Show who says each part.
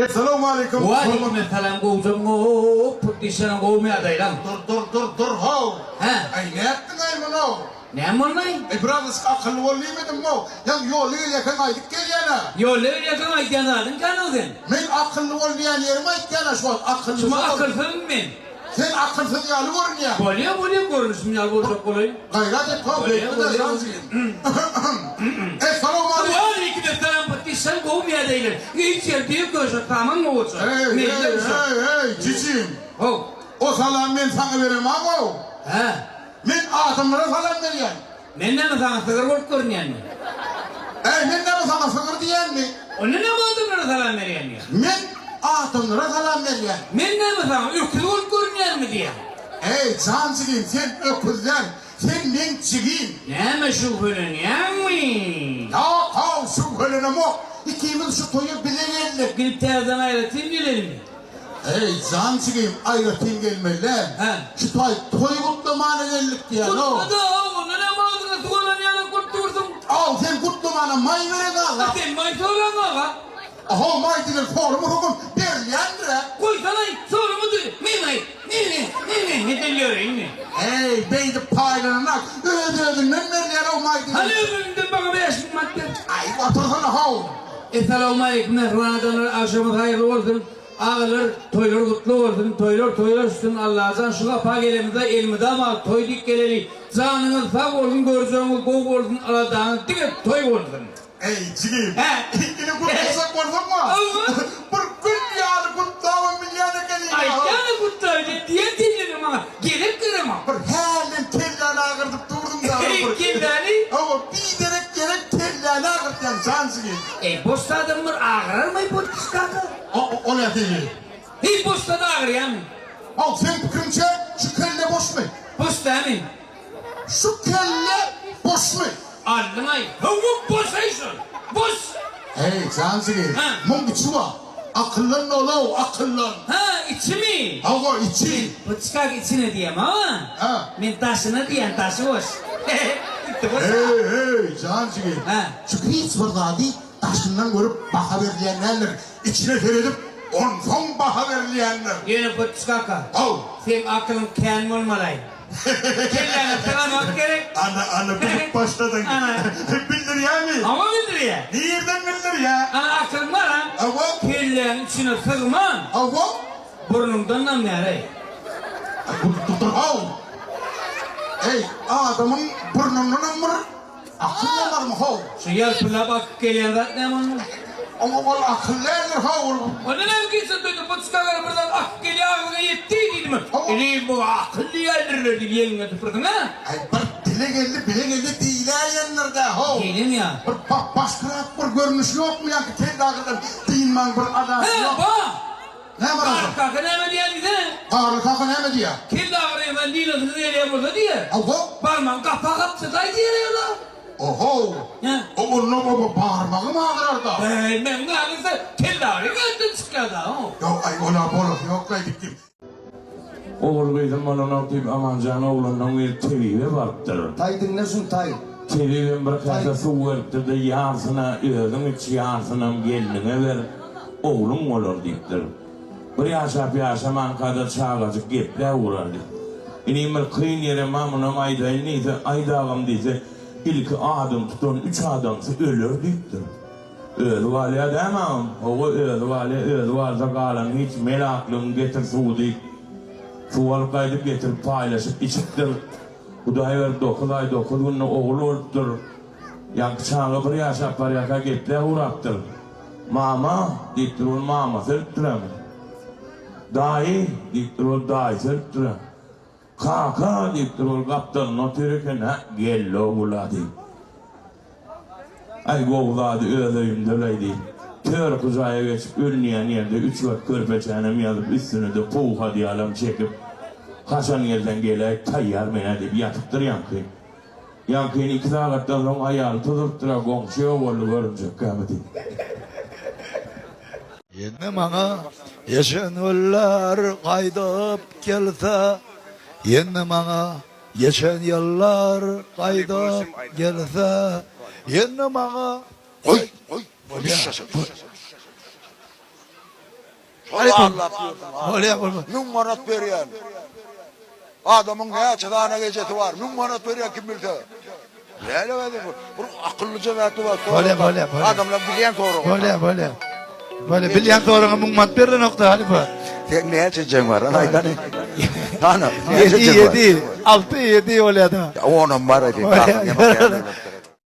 Speaker 1: Essalawmaleýkum.
Speaker 2: Waleýkimessalam gowjamyň putdişanyň gowumy ýagdaýlaň.
Speaker 1: Dur dur dur dur how.
Speaker 2: Hä.
Speaker 1: Aý nätdiňaý muny.
Speaker 2: Näme boldy?
Speaker 1: Eý birazajyk akylly bol diýmedimmi-ow. Ýaňy ýolda gelýärkäň aýdyp gelýän-ä.
Speaker 2: Ýolda gelýärkäň aýdýan zadyň kän-ow sen.
Speaker 1: Men akylly bol diýýän ýerimi aýtýan-a şu wagt akyllyja
Speaker 2: Şuma
Speaker 1: bol.
Speaker 2: akylsyzmy men?
Speaker 1: Sen akylsyz ýaly görünýäň.
Speaker 2: Bolýa bolýa görnüşim ýaly boljak bolaýyn.
Speaker 1: Gaýrat et how
Speaker 2: Bolýa
Speaker 1: beýtme-de
Speaker 2: bolýa.
Speaker 1: jan jigim. Essalawmaleýkum.
Speaker 2: Waleýkimessalam Patişan gowumy ýagdaýlar? Hiç ýer düýe köşek saman gowaça.
Speaker 1: Heý
Speaker 2: Mende
Speaker 1: heý
Speaker 2: uşak.
Speaker 1: heý heý jijim.
Speaker 2: How.
Speaker 1: O salam men saňa beremag-ow.
Speaker 2: Hä.
Speaker 1: Men adamlara salam berýän.
Speaker 2: Men näme saňa sygyr bolup görünýänmi?
Speaker 1: Äý, men näme saňa sygyr diýýänmi?
Speaker 2: Onda näme adamlara salam berýän diýýäň?
Speaker 1: Men adamlara salam berýän.
Speaker 2: Men näme saňa öküz bolup görünýänmi diýýäň?
Speaker 1: Äý, jan jigim, sen öküz däl, sen meň jigim.
Speaker 2: Näme şübhelenýäňmi?
Speaker 1: Ýok-how, şübhelenemok. Ikimiz şu toýa bile geldik.
Speaker 2: Gidip täzeden aýratyn gelelimi?
Speaker 1: Eý, jan jigim, aýratyn gelmeli däl.
Speaker 2: Hä.
Speaker 1: Şu taý toý gutlamana geldik diýýän-ow.
Speaker 2: Gutla-da-ow, onda näme agzyňa suw alan ýalak bolup dursuň?
Speaker 1: Aw, sen gutlamana maý berek aga.
Speaker 2: A sen maý soraň aga.
Speaker 1: Aho, maý diýlen soramasagam berilýändir-ä.
Speaker 2: Goýsana-aý, soramady. Men-aý, men-e, men-e, edil ýöreýinmi?
Speaker 1: Eý, beýdip paýlananak, öz-özünden berilýär-ow maý diýlen.
Speaker 2: Hany öz-özüňden maňa 5000 manat ber.
Speaker 1: Aý, otursana-how.
Speaker 2: Essalawmaleýkum mähriban adamlar agşamyňyz haýyrly bolsun agalar toýlar gutly bolsun toýlar toýa uçsun Allajan şu gapa gelemizde elmydama toý diýip geleli janyňyz sag bolsun görjegiňiz gowy bolsun aladaňyz diňe toý bolsun.
Speaker 1: Eý jigim
Speaker 2: Hä.
Speaker 1: indi gutlajak bolsaňma bir gül ýaly gutlabam bilýän ekeniň a.
Speaker 2: Aýtýana gutlaý diýip diýen diýleni maňa gezek geremok.
Speaker 1: Bir hälden kelläni agyrdyp durdum da
Speaker 2: Eý
Speaker 1: bir.
Speaker 2: kelläni.
Speaker 1: Hawa biderek gerek kelläni agyrtýaň jan jigim.
Speaker 2: Eý boş zadam bir agyrarmy bu kaka?
Speaker 1: O o nähili?
Speaker 2: Heý boş zat agyrýamy?
Speaker 1: Haw seň pikiriňçe şu kelle boşmy?
Speaker 2: Boş dämi?
Speaker 1: Şu kelle boşmy?
Speaker 2: Aldyňaý. Hawa boşaý şol. Boş.
Speaker 1: Heý, jan jigim,
Speaker 2: Hä.
Speaker 1: muň içi bar. Akyllan ol-ow, akyllan.
Speaker 2: Hä, içimi?
Speaker 1: Hawa, içi.
Speaker 2: Men pyçgak içine diýem, hawa.
Speaker 1: Hä.
Speaker 2: Men daşyna diýen, daşy boş. Içi boş.
Speaker 1: Heý, heý, jan jigim.
Speaker 2: Hä.
Speaker 1: Şu hiç bir zady daşyndan görüp baha berilýän däldir. Içine seredip, onsoň baha berilýändir.
Speaker 2: Ýöne Pyçgaka,
Speaker 1: Haw.
Speaker 2: seň akylyň kän bolmalaý. Kelläňe syganok gerek.
Speaker 1: Ana, ana, bilip başladyň.
Speaker 2: Ana.
Speaker 1: Bildirýämi?
Speaker 2: Hawa bildirýä.
Speaker 1: Nirden bildirýä?
Speaker 2: Ana akylyň bar-a.
Speaker 1: Hawa.
Speaker 2: Kelläň içine sygman.
Speaker 1: Hawa.
Speaker 2: Burnuňdan damýar-eý.
Speaker 1: Dur-haw. Eý, adamyň burnundanam bir Akyl damarmy how?
Speaker 2: Şu ýalpyldap akyp gelýän zat näme onda?
Speaker 1: Oňa ol akyl däldir how ol.
Speaker 2: Onda näme üçin sen duýduň bu çykagara bir zat akyp gelýär agzyňa ýetdi diýdimi? Inim bu akyl diýýändirler diýip ýeňiňe süpürdiň a?
Speaker 1: Aý bir dile geldi bile geldi diýiläýendir-dä how.
Speaker 2: Diýlen ýa.
Speaker 1: Bir başgarak bir görnüşi ýokmy ýaňky kellagydan dynmaň bir adaty
Speaker 2: Hä
Speaker 1: ýok.
Speaker 2: bar.
Speaker 1: Näme bar
Speaker 2: Garly kaka näme diýýär diýsene?
Speaker 1: Garly kaka näme diýýär?
Speaker 2: Kelle agyryňdan dynasyňyz gelýän bolsa diýýär.
Speaker 1: Hawa.
Speaker 2: Barmagyň gapagy gapjadaý diýýär ýa-da.
Speaker 1: Ohow.
Speaker 2: Hä?
Speaker 1: O onda o barmagym agyrarda.
Speaker 2: Äý, meň agyrsa kelle agyryň ýatdan çykýar-da, ho.
Speaker 1: Ýok, aý, ol-a bolasy ýok-laý diýip.
Speaker 3: Ogul-gyzym bolanok diýip Amanjan oglandan gelip tebibe barypdyr.
Speaker 4: Taý diňle şuny taý.
Speaker 3: Tebibem bir kase suw beripdir-de, ýarsyna özüň iç, ýarsynam gelniňe ber, ogluň bolar diýipdir. Bir ýaşap ýaşamanka-da çagajyk gepläp ugrar diýip. Inim bir kyn ýerem bar, munam aýdaýyn diýse, aýt agam diýse, ilki adyny tutan üç adamsy öler diýipdir. Özi galýar dämi agam? Hawa, özi galýar, özi galsa galany hiç, melaklygyňy getir suwy diýip, suw alyp gaýdyp getirip paýlaşyp içipdir. Hudaý berip dokuz aý dokuz günde ogul bolupdyr. Ýaňky çaga bir ýaşap barýarka gepläp ugrapdyr. Mama! diýipdir, ol mamasy ölüpdirem. Daýy! diýipdir, ol daýysy ölüpdirem. Kaka! diýipdir, ol gapdalynda otyr eken, Hä, geldi ogul-a diýip. Aý, gowy zady öz öýümde-leý diýip, törki jaýa geçip, ölünýän ýerde üç gat körpeçänem ýazyp, üstüne-de powha diýalam çekip, Haçan gelseň geläý, taýýar men-ä diýip ýatypdyr ýaňky. Ýaňkyny iki sagatdan soň aýaly tuzurypdyr-a, goňşy ýok boldy görünjekkämi diýip.
Speaker 5: Indi maňa geçen günler gaýdyp gelse, Indi maňa geçen ýyllar gaýdyp gelse, Indi maňa Goý, goý, bolýar.
Speaker 4: Şol allap ýörsüň.
Speaker 5: Bolýar, bolýar.
Speaker 4: 1000 manat berýän. Adamyň näçe sany gejesi bar? 1000 manat berýän kim bilse. Näle berdi bu? Bir akyllyja zatly bar.
Speaker 5: Bolýar, bolýar, bolýar.
Speaker 4: Adamlar bilýän sorag.
Speaker 5: Bolýar, bolýar. Bolýar, bilýän soragyňa 1000 manat berlenokda halypa.
Speaker 4: Seň näçe jeň bar? Ana aýdany. Ana, näçe
Speaker 5: Ýedi,
Speaker 4: jeň bar?
Speaker 5: ýedi, alty, ýedi bolýar da.
Speaker 4: Onam bar aýdyn.